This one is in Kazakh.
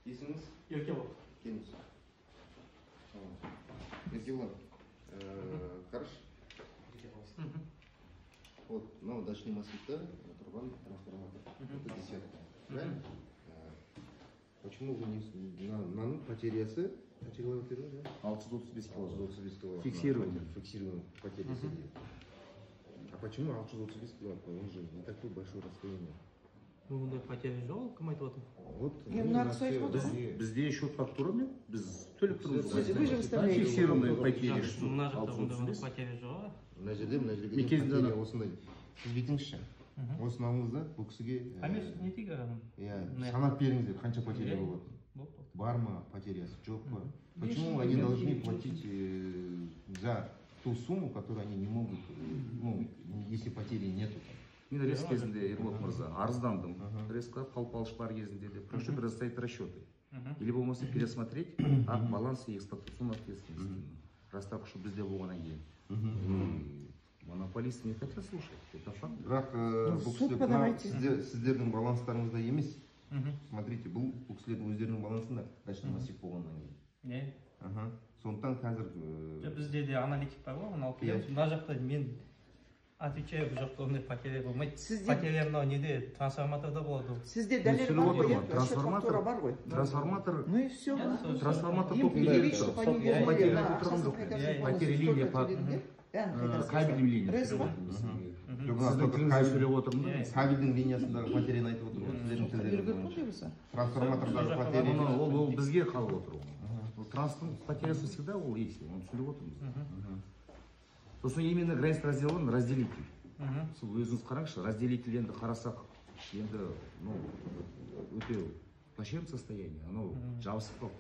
Есіміңіз? Еркебұлан. Келіңіз. Еркебұлан, қарашы. Вот мынау дачный массивта тұрған трансформатор. Это десятка. Правильно? Почему вы не мынаның потерясы қанша киловатт дедіңіз? 635 киловатт. 635 киловатт. Фиксированный. Фиксированный потерясы дейді. А почему 635 киловатт? Он же не такое большое расстояние. Ну, ондай потеря жоқ, кім айтып отыр? Вот. Е, мына кісі айтып отыр ғой. Бізде счет фактурамен біз төлеп тұрмыз ғой. Вы же выставляете. Фиксированный потери. Мына жақта ондай 635. потеря жоқ. Мына жерде, мына жерге Мен дейін кезінде потеря осындай. Сіз бүйтіңізші. Осыны алыңыз да, бұл кісіге А мен не дейік? Иә, санап беріңіздер, қанша потеря Иә. болады. Болды, болды. Бар ма потерясы, жоқ па? Почему они должны платить за ту сумму, которую они не могут, ну, если потери нету там? Мен РЭС кезінде, Ерболат мырза, арыздандым. РЭСқа Пал Палыш бар кезінде де прошу предоставить расчеты. Или болмаса пересмотреть акт баланса и эксплуатационной ответственности. Раз так уж бізде болғаннан кейін. И монополисты не хотят слушать. Это факт. Бірақ Ну, бұл в суд кісілер мына подавайте. Сіздердің баланстарыңызда емес. Смотрите, бұл кісілердің өздерінің балансында дачный массив болғаннан кейін. Не? Аха. Сондықтан қазір Жоқ, бізде де аналитик бар ғой, оны алып келеміз. Мына жақта мен отвечаю, бұл жақта ондай потеря болмайды. Потеря мынау неде, трансформаторда болады ол. Сізде Мен дәлел түсініп бар ғой, отырмын. иә? Счет Трансформатор, фактура бар ғой. трансформатор, Ну и все. Иә, трансформатор Им тоқ предъявить, береді. чтобы они Стоп, вернули, потеря да, айтып тұрған ақшасын жоқ. қайтарсын Иә, Потери полностью. линия Сколько по төледіңдер? Бәрін қайтарсын. кабельным линиям. РЭС па? Жоқ, мына Сіздің только тіліңізде сөйлеп отырмын да. Иә. Кабельдің линиясындағы потеряны айтып отыр ғой, сіздердің Соққа тілдеріңіз беру керек қой бойынша. болса. Трансформатордағы Сол жаққа потеря. Оны ол бізге қалып отыр ол. Ол транспорт потерясы всегда ол есть, оны түсініп отырмыз. Сосын именно граница разделен разделитель. Сол өзіңіз қараңызшы, разделитель енді қарасақ, енді, ну, өте плачевном состоянии, анау жабысып қалды.